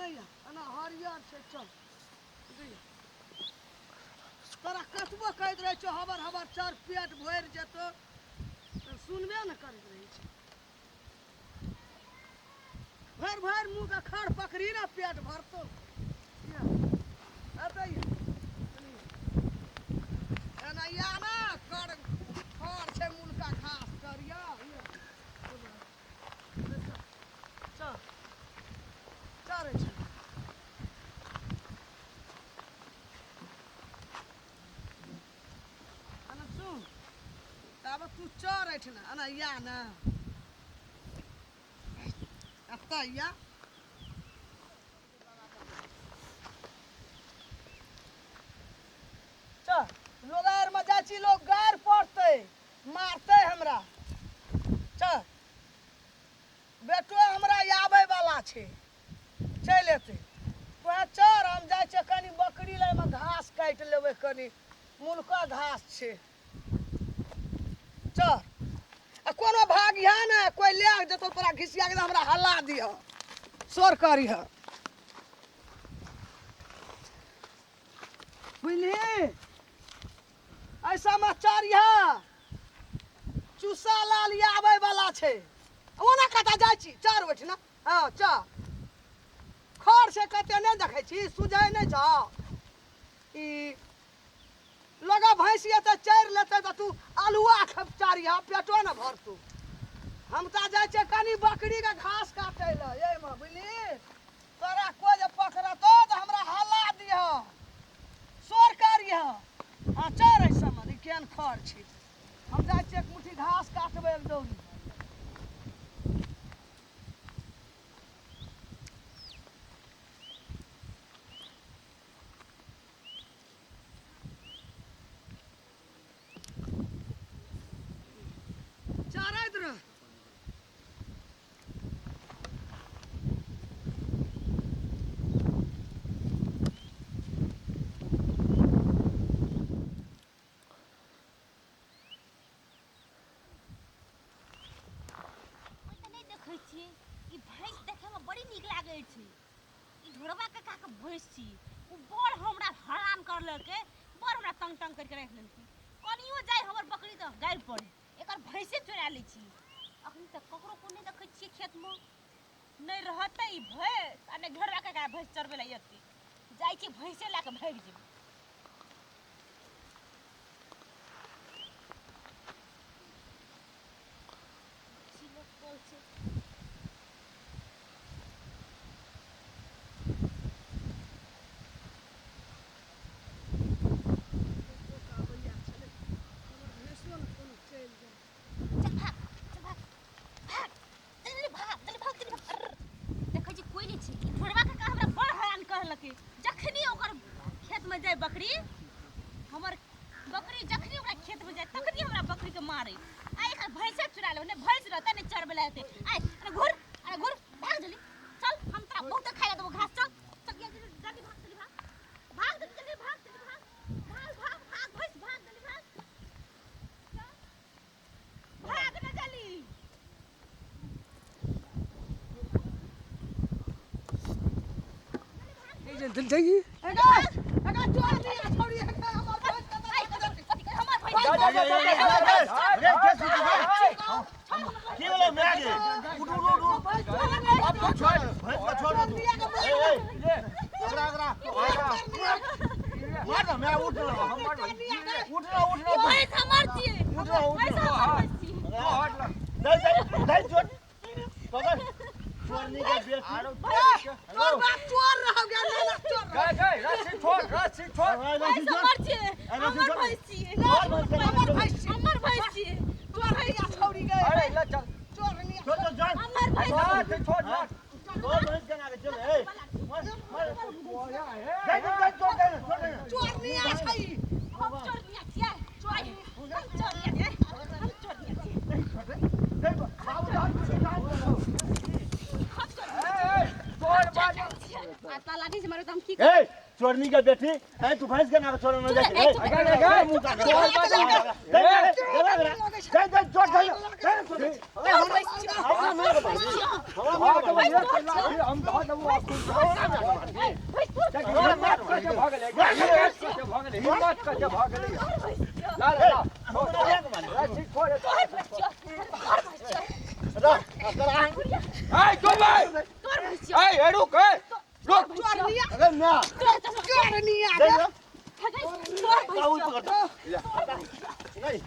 एना या एना हरियर छै। चल दैया। तोरा कतबो कहैत रहै छौ हबर हबर चर, पेट भरि जेतौ, तऽ सुनबे ने करैत रहै छै। भरि भरि मुँहके खड़ पकड़ी ने पेट भरतौ। या, एतऽ या। एना या ने कर खड़ छै मुलका घास चरिया। चल चरै छै। अना सुन, ताबे तू चर एहिठिना। अना या ने, एतऽ या। चल, लोगारमे जाइ छी, लोग गारि पड़तै, मारतै हमरा। चल, बेटो हमरा आबै वाला छै, चलि एतै। तोहे चर, हम जाइ छियै कनि बकरी लए घास काटि लेबै, कनि मुलका घास छै। चल, आ कोनो भागिह ने, कोइ लए कऽ जेतौ तोरा घिसिया के, हमरा हल्ला दिह, शोर करिह, बुझलिही? एहि समाचार यह चूसा लाल आबै वाला छै। ओना कतऽ जाइ छी? चर ओहिठिना। हँ, चल। खर छै कते, नहि देखै छी? सुझै नहि छौ? ई लगा भैंसी एतऽ चरि लेतै तऽ तू अल्हुआ चरिह, पेटो ने भरतौ। हम तऽ जाइ छियै कनि बकरीके घास काटै लए एहिमे, बुझली? तोरा कोइ जे पकड़तौ तऽ हमरा हल्ला दिह, शोर करिह। हँ, चल। एहि सबमे ई केहन खर छै। हम जाइ छियै एक मुट्ठी घास काटबै एक दौरी। चरैत रह। ओहि तऽ नहि देखै छियै। ई भैंस देखैमे बड़ी नीक लागै छै। ई ढोरबा काकाके भैंस छी। ओ बड़ हमरा हरान करलकै, बड़ हमरा तंग तंग करिके राखि लेलकै। कनियो जाइ हमर बकरी तऽ गारि पड़े। एकर भैंसे चोरा लै छी। अखन तक ककरो को नहि देखै छियै खेतमे। नहि रहतै ई भैंस आ नहि ढोरबा काका भैंस चरबै लए एतै। जाइ छियै, भैंसे लए कऽ भागि जेबै। लटकल छै। चल भाग, चल भाग, भाग जल्दी, भाग जल्दी, भाग जल्दी, भाग। अर्र, देखै छी कोइ नहि छै। ई ढोरबा काका हमरा बड़ हैरान करलकै। जखनी ओकर खेतमे जाय बकरी, हमर बकरी जखनी ओकरा खेतमे जाय तखनी हमरा बकरीके मारै। आ एकर भैंसे चुरा लेबै। नहि भैंस रहतै, नहि चरबै लए हेतै। आइ अरे घुर, अरे घुर, भाग जल्दी, चल। हम तोरा बहुते खाइ लए देबो घास। चल चल, जल्दी जल्दी भाग, जल्दी भाग, भाग जल्दी, जल्दी भाग, जल्दी भाग, भाग भाग भाग, भैंस भाग, जल्दी भाग, चल भाग ना जल्दी। जल्दी एगा एगा, चोर दिया छोड़ी, एगा हमर भैंस के हमर भैंस। जा जा जा जा जा, रे के सुती की बोलो मैं आगे उठ उठ उठ उठ। अब तू छोड़, भैंस का छोड़ तू। ए ए, अगरा अगरा मार ना, मैं उठ रहा, हम मार, उठ रहा, उठ रहा। भैंस हमर छियै। उठ रहा, उठ भैंस रहा। हमर भैंस छियै। नहीं नहीं नहीं, छोड़, पकड़ चोरनी के बेटी। तोर बाप चोर रह गया ना, चोर रह। गए गए, रस्सी छोड़, रस्सी छोड़। भैंस हमर छियै, हमर भैंस छियै। हमर भैंस छियै। हमर भैंस छियै। चोर दिया छोड़ी गए। अरे ले चल। चोर निया। छोड़ चल चल। हमर भैंस। रस्सी छोड़ ना। छोड़ भैंस के नाके चल। ए मर मर, जा जा जा, छोड़ दे, छोड़ दे। चोर निया छै। हम चोर निया छियै। हम चोर निया छियै, हम चोर निया छियै। नहीं बाबू जान जान। हम चोर ए ए, छोड़ बाज। आ ताला से मारो तऽ हम की ए चोरनी के बेटी ए तू भैंस के ना छोड़ ना चुप रह, ए, चुप रह। अगर अगर चोर बाजा दे दे दे दे चोर दे दे तोर भैंस छियौ। हमरा मार हमरा मार हम धऽ देबो अखुन। ए, भैंस तोर छियौ। हिम्मत कते भऽ गेलै, हिम्मत कते भऽ गेलै, हिम्मत कते भऽ गेलै। तोहर भैंस छियौ। ला ला ला, रस्सी छोड़। तोहर भैंस छियौ। तोहर भैंस छियौ। ए, चुप ए। तोहर भैंस छियौ। ए, ए, रुक, ए, रुक। चोरनिया अरे ना तोहर चश्मा। चोरनिया दे गे। ठगै, तोहर भैंस काऊ छियौ। पकड़ नहीं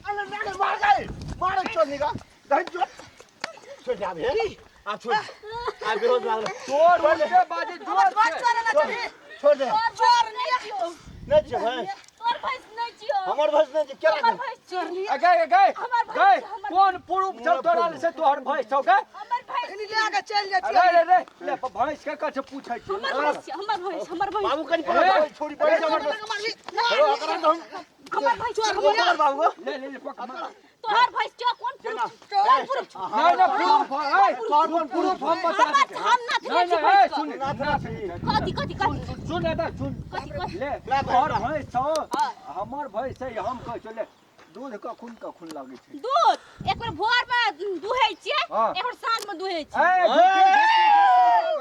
अरे ना मार गए मार चोरनी का दे चोर छोड़ जा बे आ छोड़ आ बेहोश लागल तोर उल्टे बाजी जोर हमर से। भैंस चोरे ना चली। छोड़ दे चोरनिया नहीं छे भैंस तोहर भैंस नहि छियौ। हमर भैंस नहीं छे केला हमर भैंस छियौ। अगे, अगे, हमर भैंस गए, छियौ, हमर कोन पुरुष छौ तोरा से तोहर भैंस छौ गे? हमर भैंस एनी लए के चलि जाइ अरे छियै। रे रे, ले भैंस के कथे पूछै छी? हमर भैंस छियौ, हमर भैंस, हमर भैंस। बाबू कनी पकड़ छोड़ी बड़ी जबरदस्त ओकरा तो हम हमर भैंस छियौ, पकड़ बाबू को ले ले ले पकड़। तोहर भैंस छियौ, कोन पुरुष? कोन पुरुष? नहीं नहीं प्रूफ है, कोन प्रूफ हम बता हमर देते हैं। हम ना नहीं थी नहीं ए, भैंस सुन के। ना कथी कथी कथी सुन ना सुन कथी कथी ले तोहर भैंस छौ, हमर भैंस छै, हम कहै छौ ले दूध कखुन कखुन लागै छै? दूध एक बेर भोर में दुहै छियै, हाँ। एक बेर साँझ में दुहै छियै। ए, झूठी, झूठी,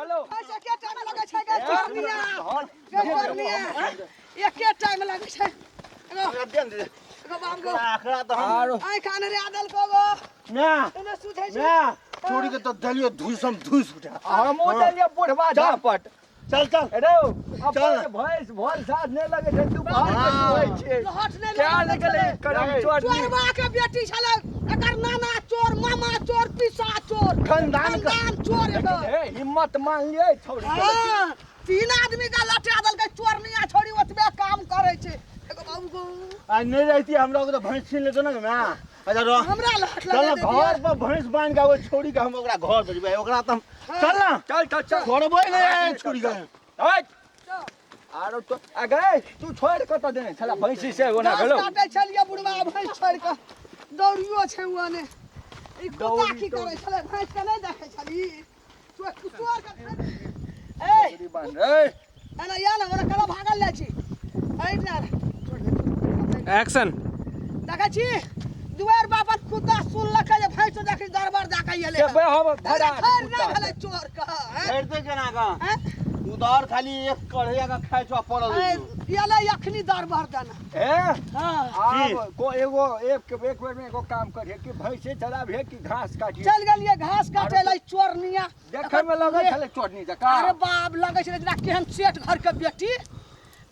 हेलो। भैंस एके टाइम लगै छै गे चोरनिया। गे चोरनिया। एके टाइम लगै छै। एगो दे दे एगो बाप गो। आखड़ा तो हम आरो आँखि आने रे आदल को गो। म्या एने सुझै छै। म्या छोड़ी के तो दलियो धूस हम धूस उठा। हमहूँ देलियै बुढ़वा झापट। चल चल रे अपन चल। भैंस भोर साँझ नहि लगै छै, दुपहर के दुहै छियै। लहट नहि क्या लगै निकलै छलै। करम चोरनी। चोरबा के बेटी छलै। एकर नाना चोर, मामा चोर, पीसा चोर, खानदान का- खानदान चोर एकर। ए, हिम्मत मान लियै छौड़ी के। हाँ, तीन आदमी के लटा देलकै चोरनिया छोड़ी, ओतबे काम करै छै। एगो बाबू गो। आ नहीं रहती हमरा को तो भैंस छीन लेतो ना म्या। अच्छा रह। हमरा लहट चल लगा ना दे। घर पर भैंस बांध के ओइ छोड़ी के हम ओकरा घर भेजबै ओकरा त हम। चल ना। चल चल चल। छोड़बै नहीं छोड़ी के। हट। आरो तो अगे तू छोड़ कत देने छला भैंसी से ओना घास गेलो। काटै छलियै बुढ़वा, भैंस छोड़ि कऽ दौड़ियो छै ओने। ई कुत्ता दौड़ी, की करै दौड़ी। छलै? भैंस के नहि देखै छली? चोर चोर के ए बकरी बान्ह रे। एना या ने ओना केना भागल जाइ छी? एहि ने एक्शन। देखै छी दुआरि पर अपन कुत्ता सुनलकै जे भैंस देखी दरबार दऽ कऽ एलै। देबै हम भरा खैर नहि भेलै चोर के हैं? छेड़ते केना का हैं? उधार खाली एक कढ़ैया का खाइ छौ पड़ल ए, एलै अखनी दरबार देना। ए हाँ आब को एगो एक एक बेर में एगो काम करिहे कि भैंसे चलाबहे कि घास काटिहे? चलि गेलियै घास काटै लै चोरनिया। देखै में लगै छलै चोरनी जकाँ। अरे बाप, लगै छलै जेना केहन सेठ घर के बेटी।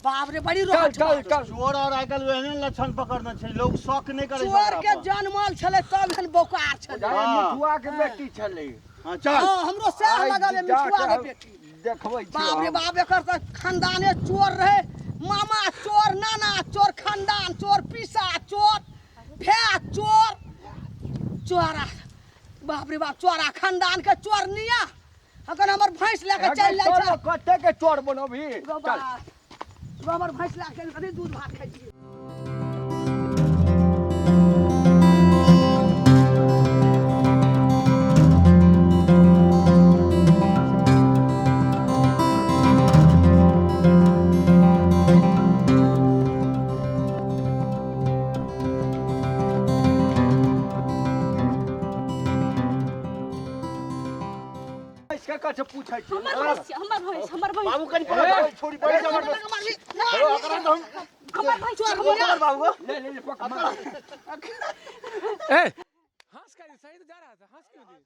बाप रे, बड़ी चल रोहट। चल चल। चोर और आइ काल्हि एहन लक्षण पकड़ने छै, लोग शक नहि करै छै चोर ओकरा के पर। जनमल छलै तब एहन बोकार छलै। जाय हाँ। मिठुआ के बेटी छलै। हाँ चल। हाँ, हमरो सएह आइ लगल है, जा मिठुआ के के हम बेटी। देखबै छी बाप रे हम। बाप, एकर तऽ खानदाने चोर रहे। मामा चोर, नाना चोर, खानदान चोर, पीसा चोर, भै चोर, चोरा। बाप रे बाप, चोरा खानदान के चोरनिया अखन हमर भैंस लए के चलि जाइ चल छै। कते के चोर बनबही? गो चल। बा, गो हमर भैंस लए के कनि दूध भात खाइ छियै। भैंस के कथे पूछै छी? हमर भैंस छियौ, हमर भैंस, हमर भैंस। बाबू कनी पकड़ छोड़ी बड़ी जबरदस्त ओकरा तो हम हमर भैंस छियौ, पकड़ बाबू को। ले ले ले पकड़। ए, हंस का सही तो जा रहा था, हंस क्यों दी?